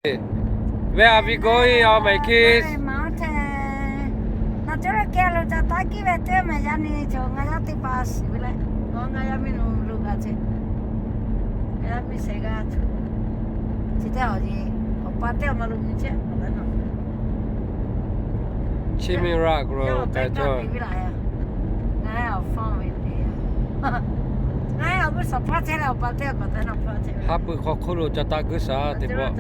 Where are we going, oh my kids? Mountain. Nawˬ cawˇ lo keh lo ca taˉ kiˇ ve teˇ mehˍ yaˇ nyi cawˬ, ngaˬ yaˇ teˇ hpaˍ shiˍ ve leh, ngaˬ yaˇ miˇ lo lo g'a ce. Ngaˬ yaˇ miˇ shehˍ g'aˇ tuˬ, chi teˇ awˬ yeˬ, awˬ pa teˇ awˬ ma lo nyi chehˇ. Chi miˇ raˇ k'o lo k'ai cawˇ. Haˉ pui hk'aw hk'oˆ lo ca taˉ guiˇ shaˍ teˇ pawˆ.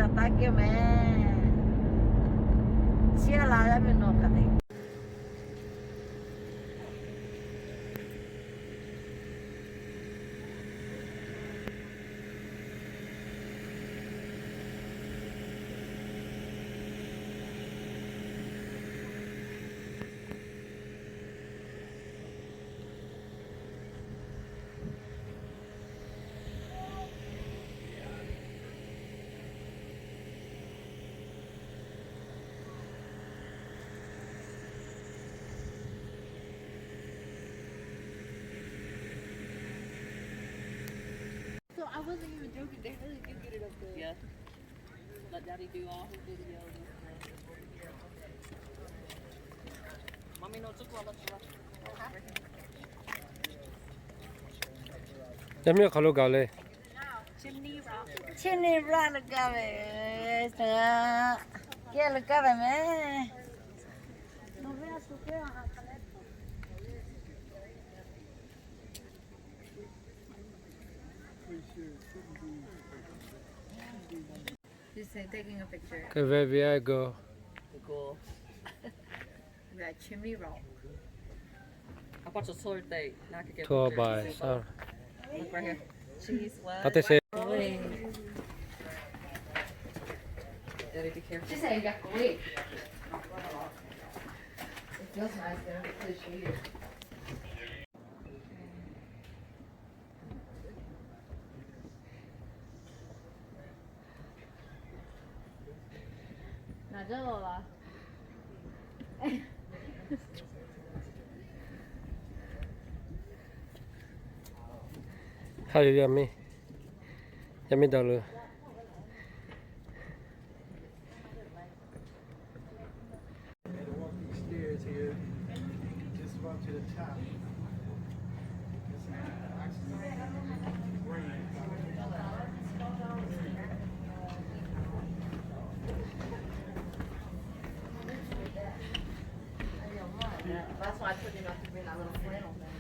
So I wasn't even joking. They really do get it up there. Yeah. Let Daddy do all his videos and stuff. Mommy, no, took all of the Yaˇ miˇ hk'aˬ lo gaˬ le. Chimney Rock lo gaˬ ve, kehˬ lo gaˬ ve mehˍ. He's taking a picture. Okay, where we are go? The goal. We are Chimney Rock. Tour by, so. Look right here. Cheese, what? Tate se. Daddy, be careful. She said, "Yeah, wait." It feels nice, though. It's really shady. Hallelujah, me. Yaˇ miˇ dawˬ lo. Had to walk these stairs here. Just walk to the top. This is actually great. That's why I told you not to bring that little flannel thing.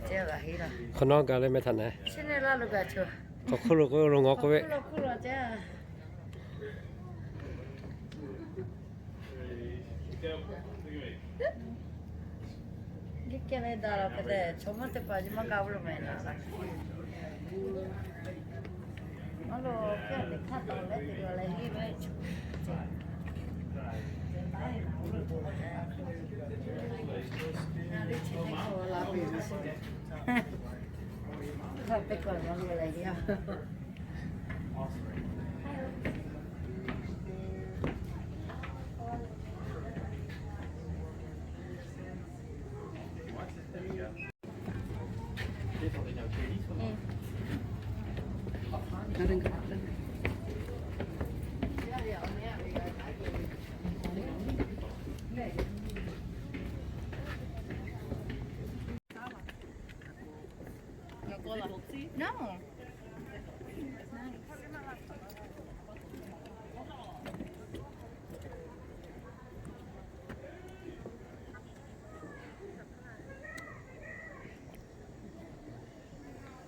Hk'awꞈ nawˉ gaˬ leh meh htaꞈ na. Hk'awꞈ hk'oˆ lo k'oˆ lo ngawˬ k'oˆ ve. Geh keh leh daꞈ la hk'e te, chaw maˇ teˇ hpaˍ nyi maˇ g'a ve lo meh na la. Maˇ lo kehˬ teꞈ hk'aˇ taˍ leh teꞈ la leh henˇ ve. Teˇ hk'aˇ teˇ hk'aˇ maˇ lo leh yaˇ. No.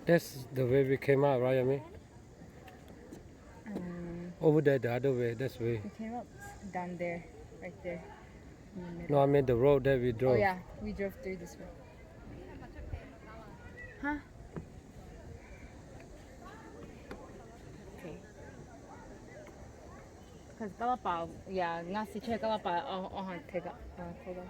That's the way we came out, right, Yummy? Um, over there, the other way, that's way. We came up down there, right there. In the middle. No, I mean the road that we drove. Oh, yeah, we drove through this way. Huh? Okay. Because Kalapa, yeah, ngaˬ si chehˇ Kalapa, uh, uh, take up, uh, take up.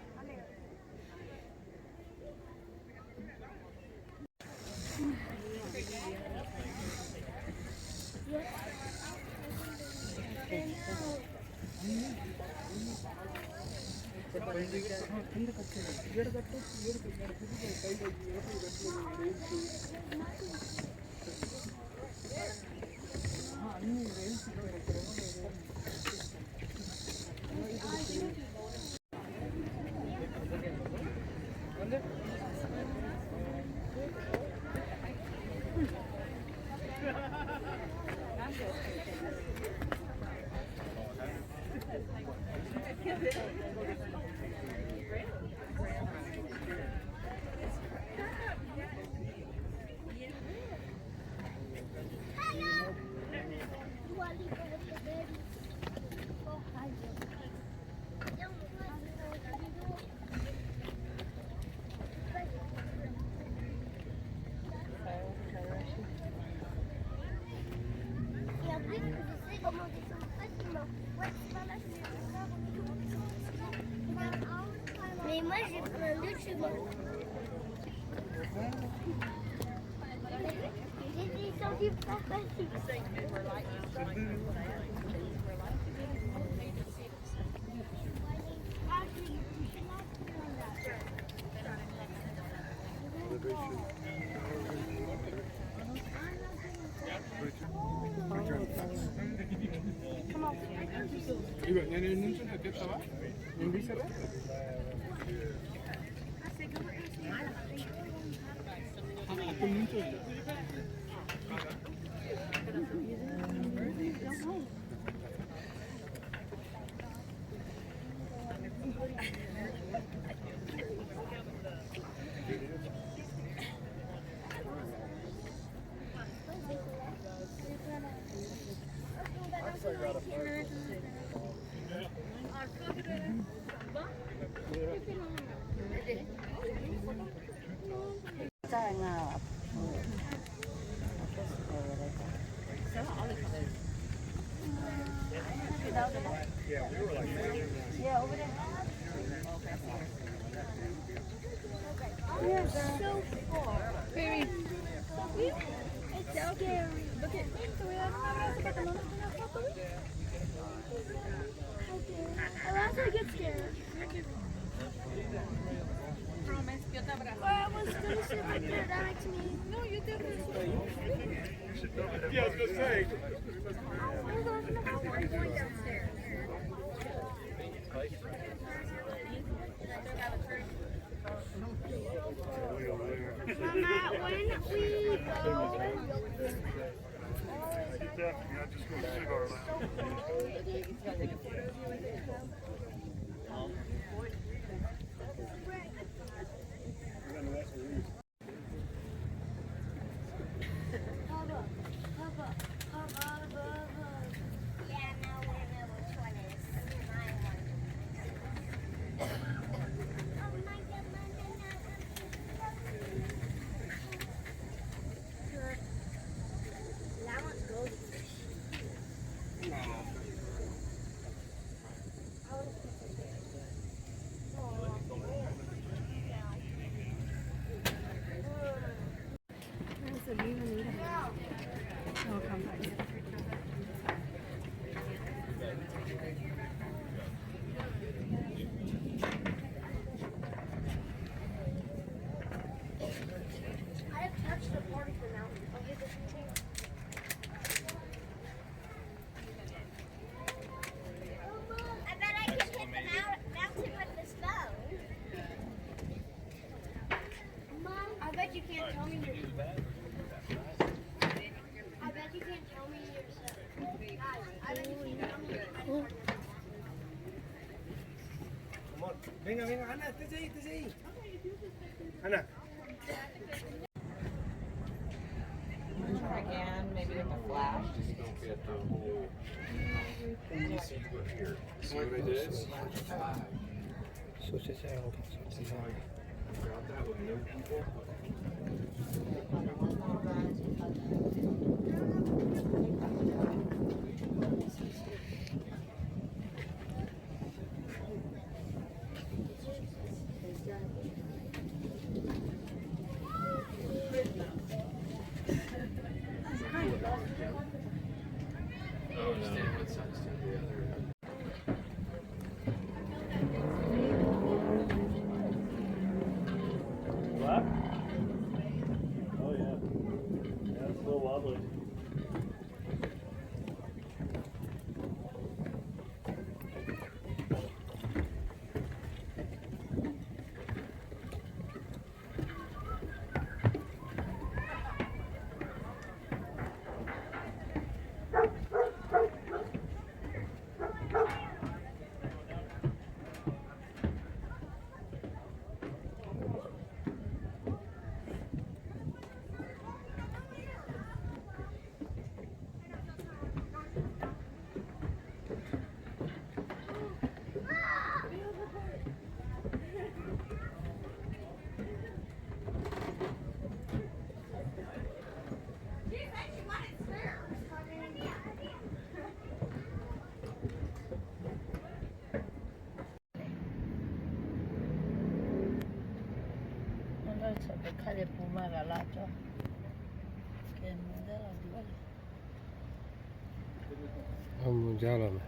Mais moi, j'ai plein de cheveux. J'ai des cheveux pas faciles. Yeah, over there. We're so far. Baby. It's scary. Look at me. I laugh, I get scared. Promise, yo te abrazo. Well, I was gonna say, like, that makes me. No, you did this. Yeah, I was gonna say. Mama, when we go. I bet I can hit the mou-, mountain with this phone. Mom, I bet you can't tell me your, I bet you can't tell me your stuff. Guys, I bet you can't tell me your stuff. Come on. Venga, venga, Ana, te ahí, te ahí. Ana. Try again, maybe with a flash. See what I did? What? Oh, yeah. Yeah, it's a little wobbly. Mvuh jaˇ law meh.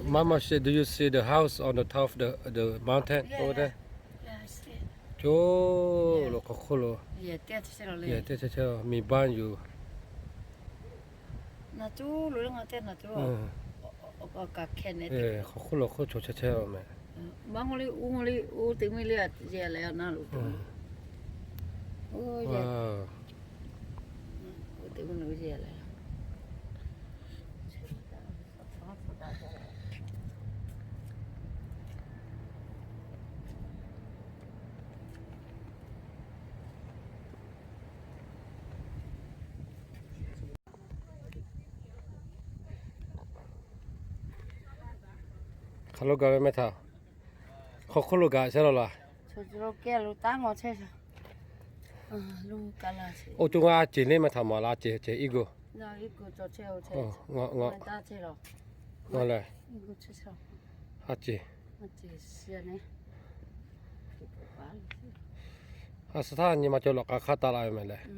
Mama said, do you see the house on the top of the, the mountain over there? โจ้ lo hk'aw hk'oˆ lo. Yehˬ teˇ chehˇ chehˇ, miˬ baˆ yuˬ. Hk'aw hk'oˆ lo hk'oˆ chaw chehˇ chehˇ lo meh. Hk'aˬ lo gaˬ ve meh htaꞈ, hk'aw hk'oˆ lo gaˬ chehˇ law laˇ. Oˇ co ngaˇ a ceˬ le meh htaꞈ maˍ la, a ceˬ ceˬ iˉ go. Ngaˬ lehˬ, a ceˬ. A suh htaˇ nyi ma cawˬ lawꞈ k'a hk'aˇ taˆ la ve meh lehˬ.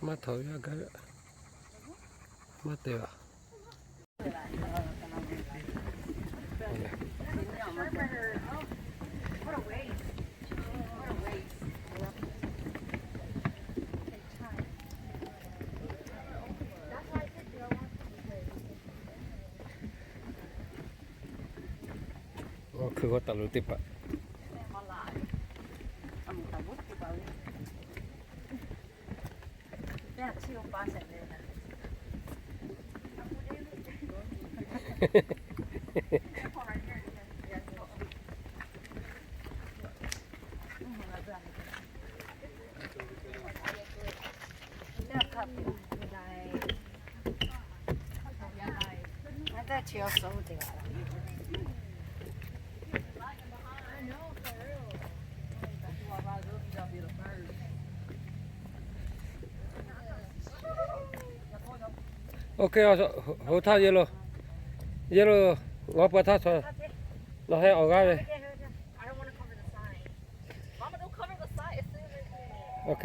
Maˇ htaꞈ ve a gaˇ ve, maˇ te a. Awˬ hkui g'aw taˍ lo teˇ hpaˍ. Ok, hu htaˇ yehˬ lo, yehˬ lo, ngaˬ hui pa htaˇ chaw, nawˬ heh awˬ g'aˇ ve. Ok,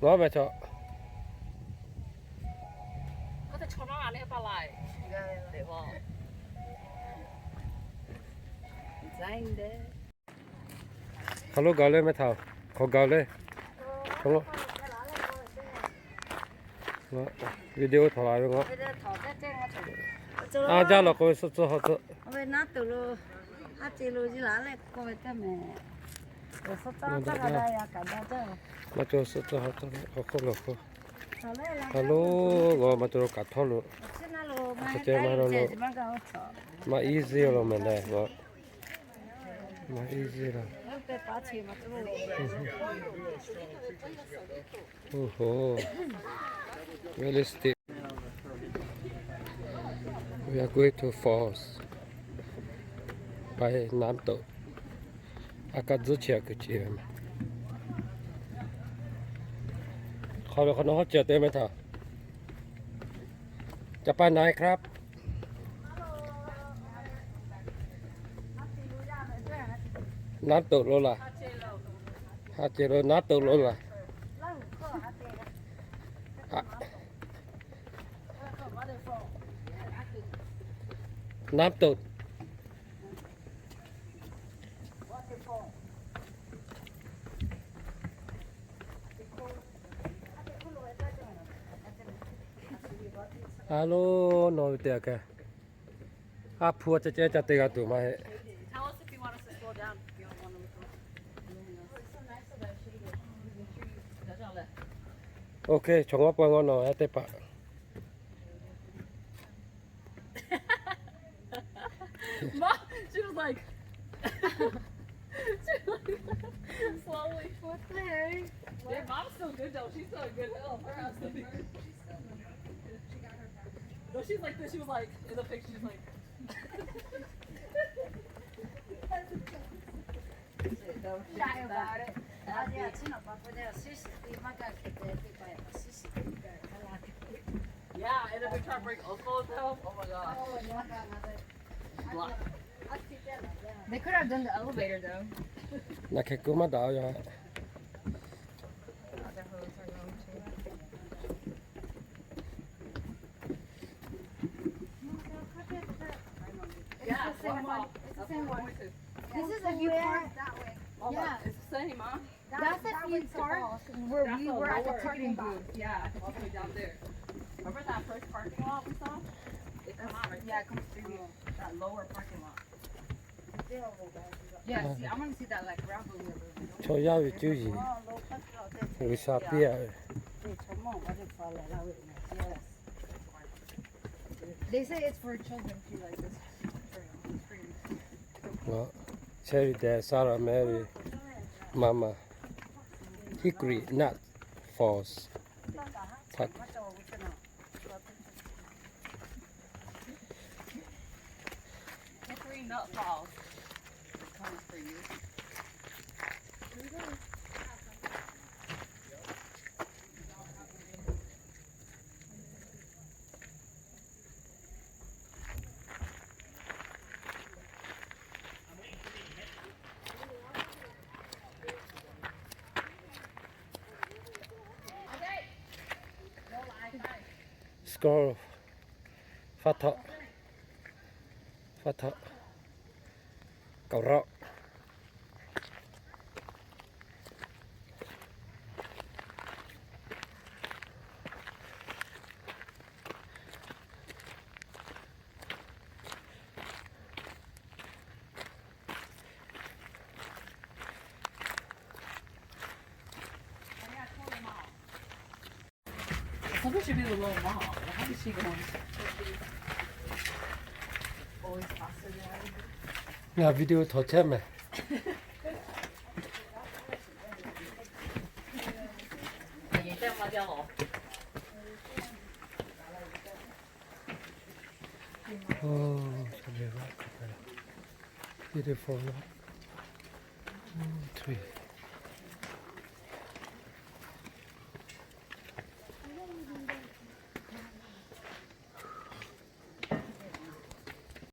ngaˬ meh chaw. Hk'aˬ lo gaˬ le meh htaꞈ, hk'aˬ gaˬ le. Video htaꞈ la ve ngaˬ. A jaˇ lawˬ k'oˆ ve suh tcuh hawˬ tcuh. Maˇ cawˬ suh tcuh hawˬ tcuh, hk'aˬ hk'oˆ lawˬ hk'oˆ. Hello, g'aw ma te lo kaꞈ htawˇ lo, a ceh ma lo lo, maˇ easy lo meh leh g'aw, maˇ easy lo. Oho, real estate. We are going to falls, ไปน้ำตก. A kaꞈ tzuhˇ chi a kuiˬ ce ve meh. Hk'aw ve hk'aw nawˬ hawˉ ceh te meh htaꞈ. จะไปไหนครับ น้ำตก lo laˬ. Ha ce lo น้ำตก lo laˬ. Namtoˍ. A lo, nawˬ ve te a kaꞈ, a hpu a ca ceh ca te g'a tuˬ maˇ heˆ. Okay, chaw ngawˇ paw ngawˇ nawˬ yaˇ teˇ hpaˍ. Mom, she was like, she was like, slowly. What the heck? Yeah, mom's still good though. She's still a good health. Her ass is good. No, she's like this. She was like, in the picture, she's like, Don't shy about it. Yeah, and then we try to bring Uncle though. Oh my God. They could have done the elevator though. Na hk'e k'oˆ maˇ daꞈ-o yaˇ. Yeah, it's the same one. It's the same one. This is a new part. That way. Yeah. It's the same, huh? That's a few parts where we were at the parking booth. Yeah, all the way down there. Remember that first parking lot we saw? It come out right there. Yeah, it comes through here. That lower parking lot. Yeah, see, I wanna see that, like, gravel river, you know? Chaw yaˇ ve cuˇ yiˍ G'uiˬsha piˇ-a ve. They say it's for children too, like this. Chehˇ ve dehꞈ saˉ la mehˉ ve maˇ maˇ. Hickory Nut Falls. Hickory Nut Falls is coming for you. Score. Faˉ htawꞈ. Faˉ htawꞈ. Kaoˍ rawˆ. Something should be the little mom. How is she going? Always faster than I do. Ngaˬ video htawꞈ chehˇ meh. Oh, beautiful. One, three.